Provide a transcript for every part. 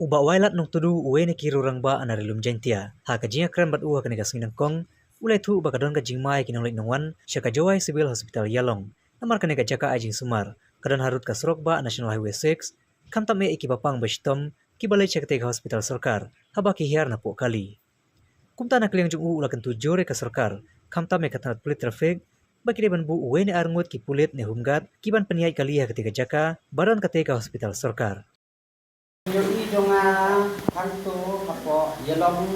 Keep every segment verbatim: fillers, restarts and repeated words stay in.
Bah Wailadmiki Nongtudu, uwei na ki rangbah na Ri Lum Jaiñtia, ha ka jingïakren bad u ha kane ka sngi nyngkong, u la ïathuh ba ka don ka jingma ïa ki nongleit nongwan sha ka Jowai Civil Hospital Ïalong, namar kane ka jaka ai jingsumar ka don harud ka surok bah National Highway six, khamtam eh ïa ki bapang bashitom kiba leit sha katei ka hospital sorkar haba ki hiar na Pohkali. Kumta na ka liang jong u, u la kyntu jur ïa ka sorkar, khamtam ïa ka tnat pulit traffic, ba ki dei ban buh uwei ne ar ngut ki pulit ne home guard ki ban pynïaid kali ha katei ka jaka ba don katei ka hospital sorkar. Ka jingïohi jong nga hangto hapoh Ïalong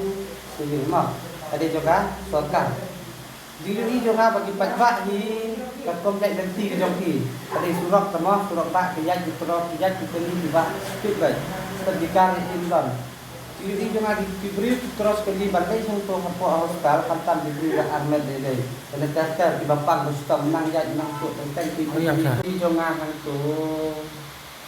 Civil mo, ka dei jong ka sorkar. Ka jingïohi jong nga ba ki paidbah hi katkum ka lynti ka jong ki. Ka dei surok tang mo, surok bah, ki ïaid ki troh, ki ïaid ki kali kiba speed bad ki kar im don. Ka jingïohi jong nga, ki briew ki cross kali ban leit hangto hapoh hospital, khamtam ki briew ba armet dei dei. Kane ter ter kiba pang ba stom nang ïaid nang suk teng teng ki. Oh, ïa ka. Ka jingïohi jong nga hangto.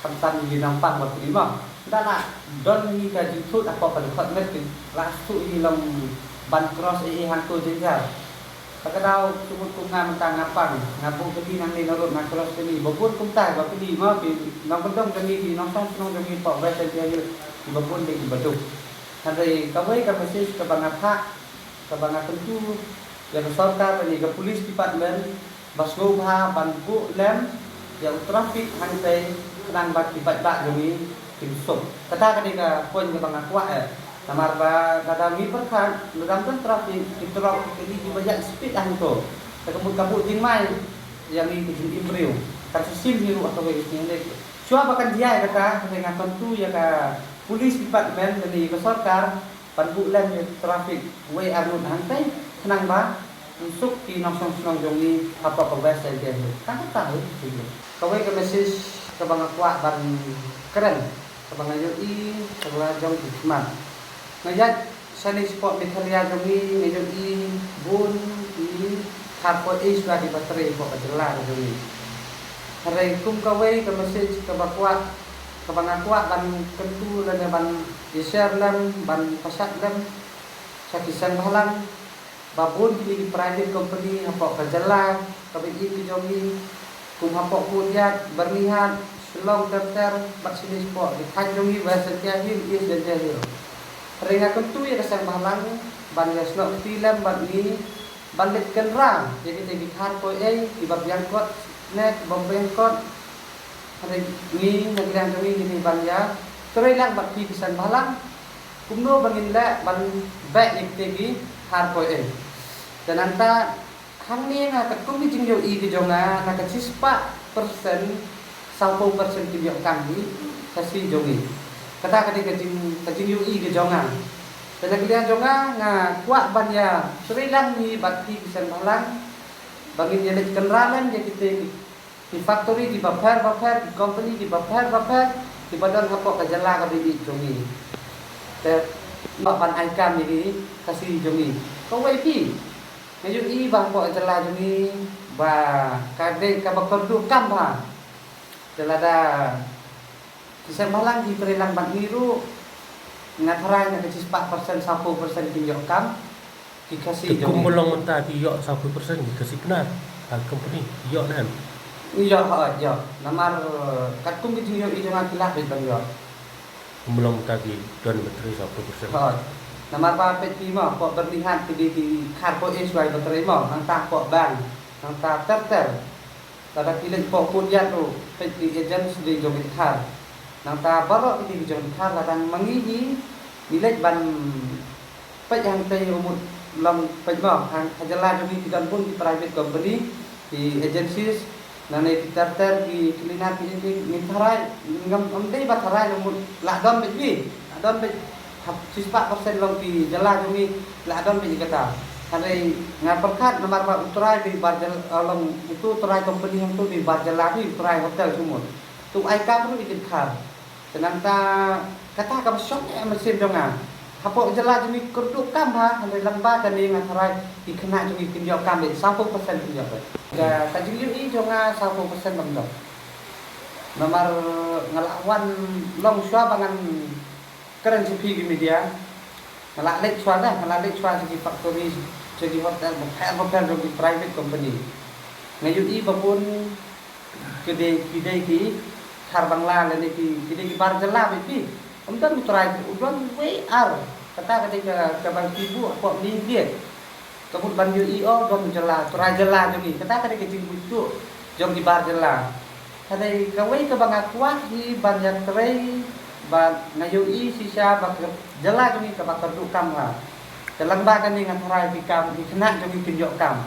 Khamtam ïa ki nongpang ba pli mo. Ynda la don hi ka jingthut hapoh ka dkhot met, ki la shu hi long ban cross ei ei hangto jynjar. Ka daw shu mut kum nga mynta nga pang, nga buh kali nangne na rud, nga cross kali. Ba bun kumta ba pli mo, ki nongkyndong jong ngi, ki nongshong shnong jong ngi hapoh West Jaintia Hills, ki ba bun dei kiba duk. Hynrei kawei ka message kaba nga phah, kaba nga kyntu ïa ka sorkar lane ka police department, ba sngewbha ban buh lem ïa u traffic hangtei khnang ba ki paidbah jong ngi kin suk. Kata ka dei ka point kaba nga kwah eh. Namar ba lada ngi pyrkhat, lada ym don traffic, ki trok ki kali kiba ïaid speed hangto, te ka mut ka buh jingmai ïa ngi ki jingim briew. Kan shisien hi ruh ha kawei ka sngi. Shuwa ba kan jia ïa kata, te nga kyntu ïa ka police department lane ïa ka sorkar ban buh lem ïa traffic wei ar ngut hangtei khnang ba yn suk ki nongshong shnong jong ngi hapoh ka West Jaintia Hills. Tang kata hi. Kawei ka message kaba nga kwah ban kren, kaba nga ïohi sha la jong ki khmat. Nga ïaid shane shapoh Meghalaya jong ngi, nga ïohi bun ki kharkoi ei shuwa kiba trei hapoh ka jylla ka jong ngi. Hynrei kum kawei ka message kaba kwah, kaba nga kwah ban kyntu lane ban ïa share lem, ban pashat lem sha ki seng bhalang, ba bun kine ki private company hapoh ka jylla kaba ïeit ka jong ngi, kum hapoh Khyndiat, Byrnihat, Shillong ter ter, bad shane shapoh ki thaiñ jong ngi, West Jaintia Hills, East Jaintia Hills. Hynrei nga kyntu ïa ka seng bhalang ban ïa snoh kti lem bad ngi, ban leit kynra ïa kitei ki kharkoi ei, kiba biang kot ne kiba ym biang kot. Hynrei ngi na ka liang jong ngi ngi dei ban ïa trei lang bad phi ki seng bhalang kumno ba ngin leh ban beh ïa kitei ki kharkoi ei. Te nangta hangne nga katkum ki jingïohi ki jong nga, na ka shispah percent, sawphew percent kim ïoh kam hi Khasi jong ngi. Kata ka dei ka jing, ka jingïohi ki jong nga. Te na ka liang jong nga nga kwah ban ïa trei lang hi bad phi ki seng bhalang ba ngin ïa leit kynra lem ïa kitei ki ki factory kiba pher ba pher, ki company kiba pher ba pher, kiba don hapoh ka jylla kaba ïeit jong ngi. Te ba ban ai kam ïa ki Khasi jong ngi. Kawei phi, nga ïohi ba hapoh ka jylla jong ngi ba ka dei kaba kyrduh kam bha. Te lada ki seng bhalang ki trei lang bad ngi ruh, nga tharai na ka shispah percent, sawphew percent kin ïoh kam ki Khasi jong ngi. Te kumba long mynta ki ïoh sawphew percent ki Khasi Pnar, ha company ki ïoh ne em? Ïoh, ha, ïoh. Namar katkum ki jingïohi jong nga ki lah beit ban ïoh. Kumba long mynta ki don ba trei sawphew percent. Ha. Namar ba peit phi mo, hapoh Byrnihat ki dei ki kharkoi ei shuwa ba trei mo, nangta hapoh Bang, nangta ter ter. Lada phi leit hapoh Khyndiat ruh, peit ki agents dei jong ki dkhar. Nangta baroh ki dei ki jong ki dkhar, lada ma ngi hi ngi leit ban peit hangtei ruh mut long peit mo, ha, ha jylla jong ngi ki don bun ki private company, ki agencies, nangne ki ter ter, ki cleaner, ki, ki, ngim tharai, ngam, ngam dei ba tharai ruh mut lah don beit hi, lah don beit. Hap shispah percent long ki jylla jong ngi lah don beit ïa kata. Hynrei nga pyrkhat namar ba u trai dei bar jylla, eh, long utu u trai company hangtu dei bar jylla hi, u trai hotel sumut. Tu ai kam ruh ïa ki dkhar. Te nangta kata kaba shong eh mynsiem jong nga. Hapoh jylla jong ngi kyrduh kam bha, hynrei lyngba kane nga tharai ki khynnah jong ngi kin ïoh kam beit, sawphew percent kin ïoh beit. Ka, ka jingïohi jong nga sawphew percent bym don. Namar nga la wan long shuwa ba ngan kren sha phi ki media. Nga la leit shuwa dah, nga la leit shuwa sha ki factory, sha ki hotel bapher bapher jong ki private company. Nga ïohi ba bun ki dei, ki dei ki khar Bangla lane ki, ki dei ki bar jylla beit phi. Um don u trai, u don wei ar. Kata ka dei ka, ka ban pynbun hapoh Nongbiej. Ka mut ban ïohi o don jylla, trai jylla jong ngi. Kata ka dei ka jingmut jong ki bar jylla. Ka dei kawei kaba nga kwah hi ban ïatrei, ba nga ïohi shisha ba ka jylla jong ngi kaba kyrduh kam nga. Te lyngba kane nga tharai ki kam, ki khynnah jong ngi kin ïoh kam.